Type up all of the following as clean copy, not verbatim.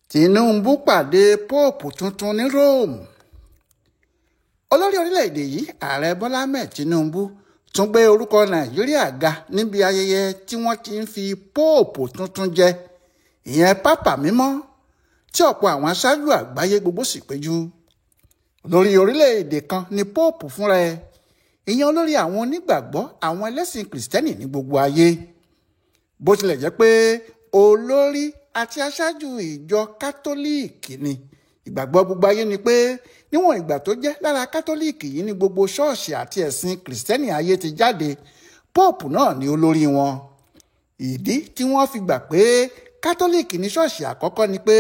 Tinubu pàdé Póòpù tuntun ní Rome. Olórí orílẹ̀-èdè yìí, Ààrẹ Bọ́lá Ahmed Tinubu, tún gbé orúkọ Nàìjíríà ga níbi ayẹyẹ tí wọ́n ti ń fi Póòpù tuntun jẹ, ìyẹn Pápá Mímọ́, tí ọ̀pọ̀ àwọn aṣáájú àgbáyé gbogbo sì péjú. Olórí orílẹ̀-èdè kan ni Póòpù fúnra ẹ̀, ìyẹn olórí àwọn onígbàgbọ́ àwọn ẹlẹ́sìn Kìrìsìtẹ́nì ní gbogbo ayé. Bó tilẹ̀ jẹ́ pé olórí àti aṣáájú ìjọ Kátólíìkì ni, ìgbàgbọ́ gbogbo ayé ni pé níwọ̀n ìgbà tó jẹ́ lára Kátólíìkì yìí ní gbogbo ṣọ́ọ̀ṣì àti ẹ̀sìn Kìrìsìtẹ́nì ayé ti jáde, Póòpù náà ni olórí wọn. Ìdí tí wọ́n fi gbà pé Kátólíìkì ní ṣọ́ọ̀ṣì àkọ́kọ́ ni pé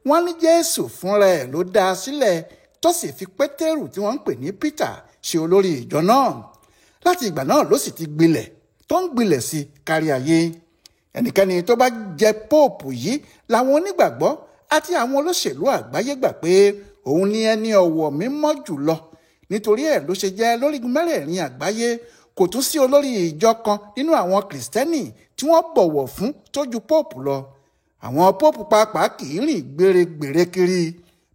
wọ́n ní Jésù fúnra ẹ̀ ló dá a sílẹ̀, tó sì fi Pétérù tí wọ́n ń pè ní Peter ṣe olórí ìjọ náà. Láti ìgbà náà ló sì ti gbilẹ̀ tó ń gbilẹ̀ sí kárí ayé. Ẹnikẹ́ni tó bá jẹ Póòpù yìí làwọn onígbàgbọ́ àti àwọn olóṣèlú àgbáyé gbà pé òun ni ẹni ọ̀wọ̀ mímọ́ jùlọ. Nítorí ẹ̀ ló ṣe jẹ́ lórígun mẹ́rẹ̀ẹ̀rin àgbáyé, kò tún sí olórí ìjọ kan nínú àwọn Kìrìsìtẹ́nì tí wọ́n bọ̀wọ̀ fún tó ju Póòpù lọ. Àwọn Póòpù pàápàá kì í rìn gbèrègbèrè kiri.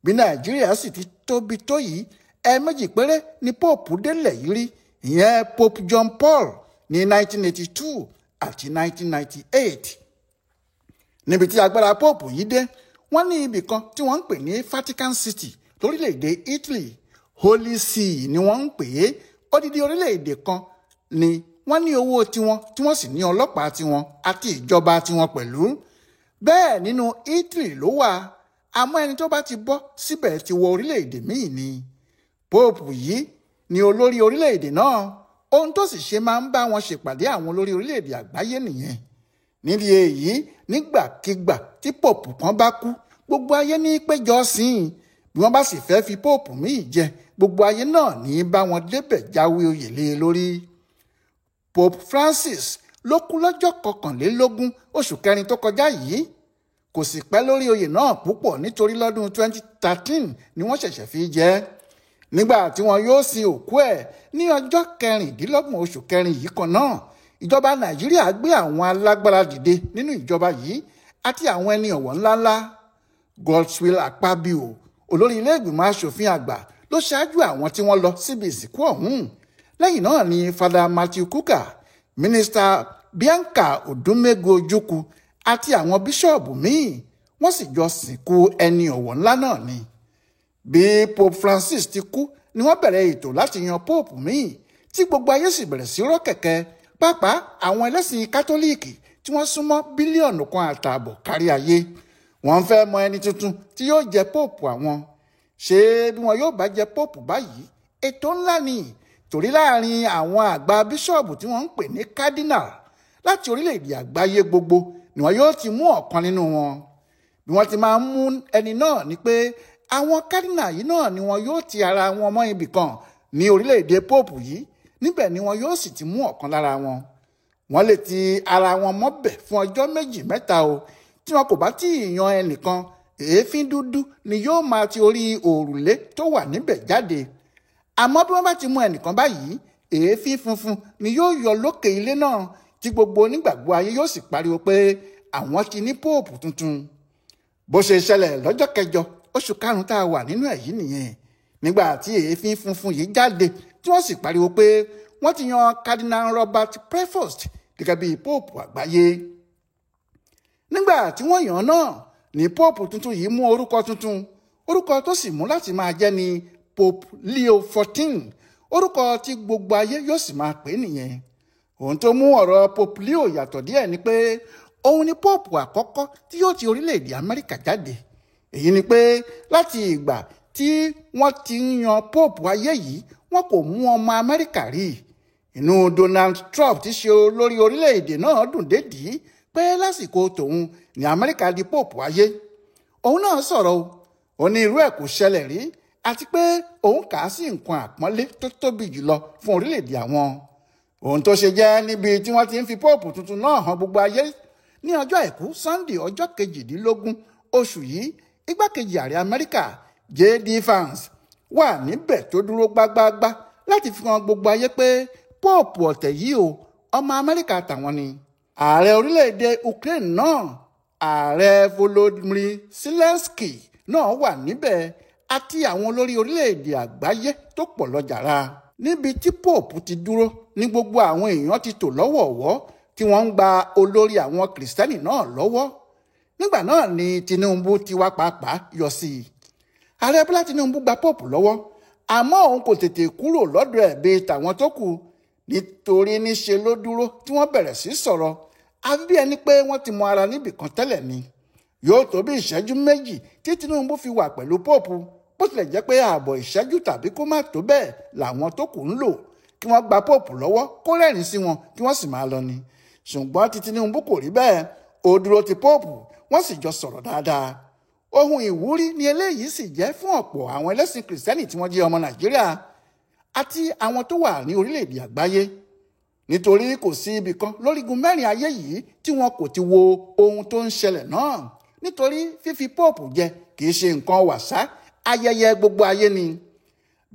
Bí Nàìjíríà sì ti tóbi tó yìí, ẹ̀ẹ̀mejì péré ni Póòpù délẹ̀ yìí rí, ìyẹn Pope John Paul ní 1982 àti 1998. Níbi tí agbára Póòpù yìí dé, wọ́n ní ibì kan tí wọ́n ń pè ní Vatican City lórílẹ̀‐èdè Italy. Holy See ni wọ́n ń pè é. Odidi orílẹ̀‐èdè kan ni wọ́n ní owó tiwọn, tí wọ́n sì ní ọlọ́pàá tiwọn àti ìjọba tiwọn pẹ̀lú. Bẹ́ẹ̀ nínú Italy ló wà, àmọ́ ẹni tó bá ti bọ́ síbẹ̀ ti wọ orílẹ̀‐èdè míì ni. Póòpù yìí ni olórí orílẹ̀‐èdè náà. Ohun tó sì ṣe máa ń bá wọn ṣèpàdé àwọn olórí orílẹ̀-èdè àgbáyé nìyẹn. Nídìí èyí, nígbàkigbà tí Póòpù kan bá kú, gbogbo ayé ní péjọ sí i. Bí wọ́n bá sì fẹ́ fi Póòpù míì jẹ, gbogbo ayé náà ní bá wọn débẹ̀ jáwé oyè lé e lórí. Pope Francis ló kú lọ́jọ́ 21 oṣù kẹrin tó kọjá yìí. Kò sì pẹ́ lórí oyè náà púpọ̀ nítorí lọ́dún 2013 ni wọ́n ṣẹ̀ṣẹ̀ fi jẹ. Nígbà tí wọn yóò sin òkú ẹ̀ ní ọjọ́ 26 oṣù kẹrin yìí kan náà, ìjọba Nàìjíríà gbé àwọn alágbára dìde nínú ìjọba yìí àti àwọn ẹni ọ̀wọ̀ ńláńlá. Godswill Akpabio, olórí ilé ìgbìmọ̀ asòfin àgbà, ló ṣáájú àwọn tí wọ́n lọ síbi ìsìnkú ọ̀hún. Lẹ́yìn náà ni Father Matthew Kukah, Mínísítà Bianca Odumegwu Ojukwu àti àwọn bíṣọ̀bù míì, wọ́n sì jọ sìnkú ẹni ọ̀wọ̀ ńlá náà ni. Bí Pope Francis ti kú ni wọ́n bẹ̀rẹ̀ ètò láti yan Póòpù míì, tí gbogbo ayé sì bẹ̀rẹ̀ sí rọ́ kẹ̀kẹ́, pàápàá àwọn ẹlẹ́sìn Kátólíìkì tí wọ́n súnmọ́ 1.5 bílíọ̀nù kárí ayé. Wọ́n fẹ́ mọ ẹni tuntun tí yóò jẹ Póòpù àwọn. Ṣé bí wọn yóò bá jẹ Póòpù báyìí, ètò ńlá ni, torí láàrin àwọn àgbà bíṣọ̀bù tí wọ́n ń pè ní cardinal láti orílẹ̀-èdè àgbáyé gbogbo ni wọn yóò ti mú ọ̀kan nínú wọn. Bí wọ́n ti máa ń mú ẹni náà ni pé àwọn cardinal yìí náà ni wọn yóò ti ara wọn mọ́ ibì kan ní orílẹ̀-èdè Póòpù yìí, níbẹ̀ ni wọn yóò sì ti mú ọ̀kan lára wọn. Wọ́n lè ti ara wọn mọ́bẹ̀ fún ọjọ́ 2 mẹ́ta o, tí wọn kò bá tí ì yan ẹnìkan, èéfín dúdú ni yóò máa ti orí òrùlé tó wà níbẹ̀ jáde. Àmọ́ bí wọ́n bá ti mú ẹnìkan báyìí, èéfín funfun ni yóò yọ lókè ilé náà, tí gbogbo onígbàgbọ́ ayé yóò sì pariwo pé àwọn ti ní Póòpù tuntun. Bó ṣe ṣẹlẹ̀ lọ́jọ́ 8 oṣù karùn-ún tá a wà nínú ẹ̀ yìí nìyẹn, nígbà tí èéfín funfun yìí jáde tí wọ́n sì pariwo pé wọ́n ti yan Cardinal Robert Prevost gẹ́gẹ́ bíi Póòpù àgbáyé. Nígbà tí wọ́n yàn án náà ní Póòpù tuntun yìí mú orúkọ tuntun. Orúkọ tó sì mú láti máa jẹ́ ni Pope Leo XIV, orúkọ tí gbogbo ayé yóò sì máa pè nìyẹn. Ohun tó mú ọ̀rọ̀ Pope Leo yàtọ̀ díẹ̀ ni pé òun ni Póòpù àkọ́kọ́ tí yóò ti orílẹ̀-èdè Amẹ́ríkà jáde. Èyí ni pé láti ìgbà tí wọ́n ti ń yan Póòpù ayé yìí, wọn kò mú ọmọ Amẹ́ríkà rí. Inú Donald Trump tí ṣe olórí orílẹ̀-èdè náà dùn dédìí pé lásìkò tòun ní Amẹ́ríkà di Póòpù ayé. Òun náà sọ̀rọ̀ o, ó ní irú ẹ̀ kò ṣẹlẹ̀ rí, àti pé òun kà á sí nǹkan àpọ́nlé tó tóbi jùlọ fún orílẹ̀-èdè àwọn. Ohun tó ṣe jẹ́ níbi tí wọ́n ti ń fi Póòpù tuntun náà hàn gbogbo ayé ní ọjọ́ àìkú Sunday ọjọ́ 18 oṣù yìí, igbákejì ààrẹ Amẹ́ríkà J.D. Vance wà níbẹ̀ tó dúró gbágbáágbá láti fi hàn gbogbo ayé pé Póòpù ọ̀tẹ̀ yìí o, ọmọ Amẹ́ríkà tàwọn ni. Ààrẹ orílẹ̀-èdè Ukraine náà Ààrẹ Volodymyr Zelensky náà wà níbẹ̀ àti àwọn olórí orílẹ̀-èdè àgbáyé tó pọ̀ lọ́jàrá. Níbi tí Pope ti dúró ní gbogbo àwọn èèyàn ti tò lọ́wọ̀ọ̀wọ́ tí wọ́n ń gba olórí àwọn kìrìsìtẹ́nì náà lọ́wọ́. Nígbà náà ni Tinubu ti wá pàápàá yọ sí i. Ààrẹ Bọ́lá Tinubu gba Pope lọ́wọ́, àmọ́ òun kò tètè kúrò lọ́dọ̀ ẹ̀ bíi tàwọn tó kù, nítorí níṣe ló dúró tí wọ́n bẹ̀rẹ̀ sí sọ̀rọ̀, àfi bí ẹni pé wọ́n ti mọ ara níbì kan tẹ́lẹ̀ ni. Yóò tó bí ìṣẹ́jú méjì tí Tinubu fi wà pẹ̀lú Pope, bó tilẹ̀ jẹ́ pé ààbọ̀ ìṣẹ́jú tàbí kó má tó bẹ́ẹ̀ làwọn tó kù ń lò kí wọ́n gba Pope lọ́wọ́ kó rẹ́rìn sí wọn kí wọ́n sì máa lọ ni. Ṣùgbọ́n tí Tinubu kò rí bẹ́ẹ̀, ó dúró ti Pope, wọ́n sì jọ sọ̀rọ̀ dáadáa. Ohun ìwúrí ni eléyìí sì jẹ́ fún ọ̀pọ̀ àwọn ẹlẹ́sìn kìrìsìtẹ́nì tí wọ́n jẹ́ ọmọ Nàìjíríà àti àwọn tó wà ní orílẹ̀-èdè àgbáyé, nítorí kò sí ibì kan lórígun mẹ́rin ayé yìí tí wọn kò ti wo ohun tó ń ṣẹlẹ̀ náà. Nítorí fífi Pope jẹ kì í ṣe nǹkan wàsá, ayẹyẹ gbogbo ayé ni.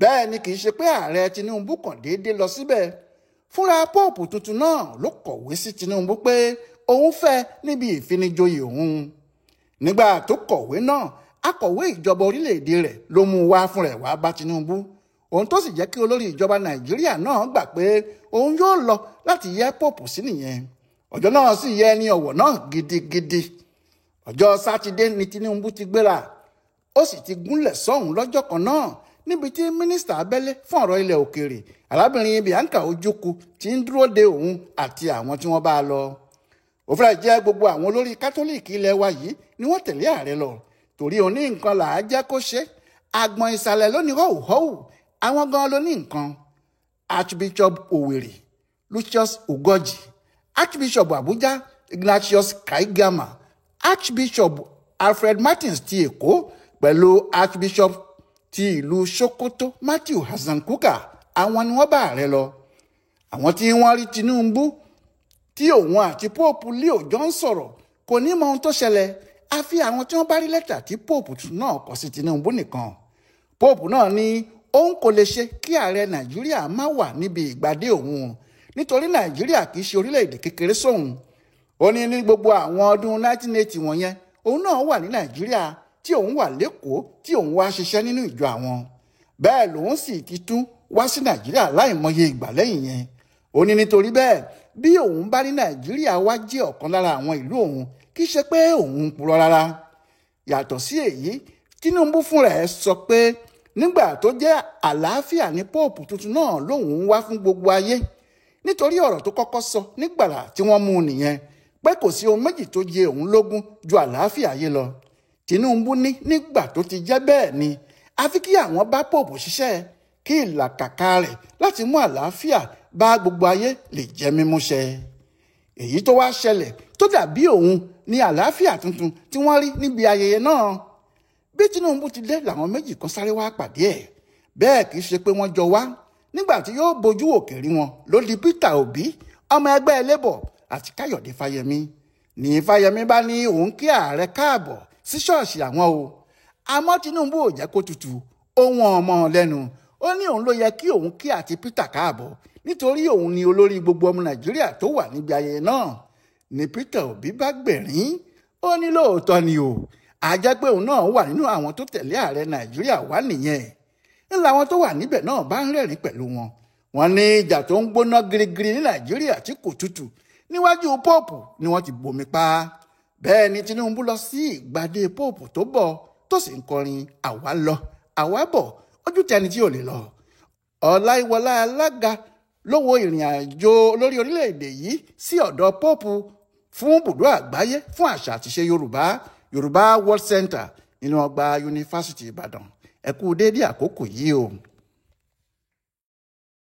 Bẹ́ẹ̀ ni kì í ṣe pé ààrẹ Tinubu kàn déédé lọ síbẹ̀. Fúnra Pope tuntun náà ló kọ̀wé sí Tinubu pé òun fẹ́ níbi ìfinijoyè òun. Nígbà tó kọ̀wé náà, akọ̀wé ìjọba orílẹ̀-èdè rẹ̀ ló mú wá fún rẹ̀ wá bá Tinubu. Ohun tó sì jẹ́ kí olórí ìjọba Nàìjíríà náà gbà pé òun yóò lọ láti yẹ Pope sí nìyẹn. Ọjọ́ náà sì yẹ ẹni ọ̀wọ̀ náà gidigidi. Ọjọ́ Sátidé ni Tinubu ti gbéra, ó sì ti gúnlẹ̀ sọ́hùn lọ́jọ́ kan náà níbi tí mínísítà abẹ́lé fún ọ̀rọ̀ ilẹ̀ òkèèrè arábìnrin Bianca Ojukwu ti ń dúró de òun àti àwọn tí wọ́n bá lọ. Ó fẹ́rẹ̀ jẹ́ gbogbo àwọn olórí kátólíìkì ilẹ̀ wa yìí ni wọ́n tẹ̀lé ààrẹ lọ, torí òní nǹkan là á jẹ́ kó ṣe. Àgbọ̀n ìsàlẹ̀ ló ní họ́wùhọ́wù, àwọn gan ló ní nǹkan. Archbishop Owerri Lucius Ugoji, Archbishop Abuja Ignatius Kaigama, Archbishop Alfred Martins ti Èkó pẹ̀lú Archbishop ti ìlú Sokoto Matthew Hassan Kuka, àwọn ni wọ́n bá ààrẹ lọ. Àwọn tí wọ́n rí Tinubu tí òun àti Pope Leo jọ ń sọ̀rọ̀ kò ní mọ ohun tó ṣẹlẹ̀, àfi àwọn tí wọ́n bá rí lẹ́tà tí Pope náà kọ sí Tinubu nìkan. Pope náà ní òun kò lè ṣe kí ààrẹ Nàìjíríà má wà níbi ìgbàdé òun, nítorí Nàìjíríà kì í ṣe orílẹ̀-èdè kékeré sóhun. Ó ní ní gbogbo àwọn ọdún 1980 wọ̀nyẹn, òun náà wà ní Nàìjíríà tí òun wà lẹ́kọ̀ọ́ tí òun wá ṣiṣẹ́ nínú ìjọ àwọn. Bẹ́ẹ̀ lòun sì ti tún wá sí Nàìjíríà láìmọye ìgbà lẹ́yìn yẹn. Ó ní nítorí bẹ́ẹ̀ bí òun bá ní Nàìjíríà wá jẹ́ ọ̀kan lára àwọn ìlú òun, kì í ṣe pé òun ń purọ́ rárá. Yàtọ̀ sí èyí, Tinubu fúnra ẹ̀ sọ pé nígbà tó jẹ́ àlàáfíà ní Pope tuntun náà lòun ń wá fún gbogbo ayé, nítorí ọ̀rọ̀ tó kọ́kọ́ sọ nígbàrà tí wọ́n mú un nìyẹn pé kò sí ohun méjì tó jẹ òun lógún ju àlàáfíà ayé lọ. Tinubu ní nígbà tó ti jẹ́ bẹ́ẹ̀ ni àfi kí àwọn bá Pope ṣiṣẹ́ kí ìlàkàkà rẹ̀ láti mú àlàáfíà bá gbogbo ayé lè jẹ́ mímúṣẹ. Èyí tó wá ṣẹlẹ̀ tó dàbí òun ní àlàáfíà tuntun tí wọ́n rí níbi ayẹyẹ náà. Bí Tinubu ti dé làwọn méjì kan sáré wá pàdé ẹ̀, bẹ́ẹ̀ kì í ṣe pé wọ́n jọ wá. Nígbà tí yóò bojú òkè rí wọn ló di Peter Obi, ọmọ ẹgbẹ́ Labour, àti Káyọ̀dé Fáyẹmí. Ní Fáyẹmí bá ní òun kí ààrẹ káàbọ̀ sí ṣọ́ọ̀ṣì àwọn o, àmọ́ Tinubu ò jẹ́ kó tutù, ohun ọmọ lẹ́nu. Ó ní òun ló yẹ kí òun kí àti Peter káàbọ̀, nítorí òun ni olórí gbogbo ọmọ Nàìjíríà tó wà níbi ayẹyẹ náà. Ní Peter Obi bá gbẹ̀rín, ó ní lóòótọ́ ni o, a jẹ́ pé òun náà wà nínú àwọn tó tẹ̀lé ààrẹ Nàìjíríà wá nìyẹn. Ńlá àwọn tó wà níbẹ̀ náà bá ń rẹ́rìn pẹ̀lú wọn. Wọ́n ní ìjà tó ń gbóná girigiri ní Nàìjíríà tí kò tutù níwájú Pope ni wọ́n ti bomi pa. Bẹ́ẹ̀ ni Tinubu lọ sí ìgbàdé Pope tó bọ̀ tó sì ń kọrin àwa lọ àwa bọ̀, ojú tẹni tí ò lè lọ. Ọláìwọlá alága ló wo ìrìn àjò olórí orílẹ̀-èdè yìí sí ọ̀dọ̀ Pope fún bùdó àgbáyé fún àṣà àtiṣe Yorùbá, Yorùbá World Center nínú ọgbà Yunifásítì Ìbàdàn. Ẹ kú déédé àkókò yìí o.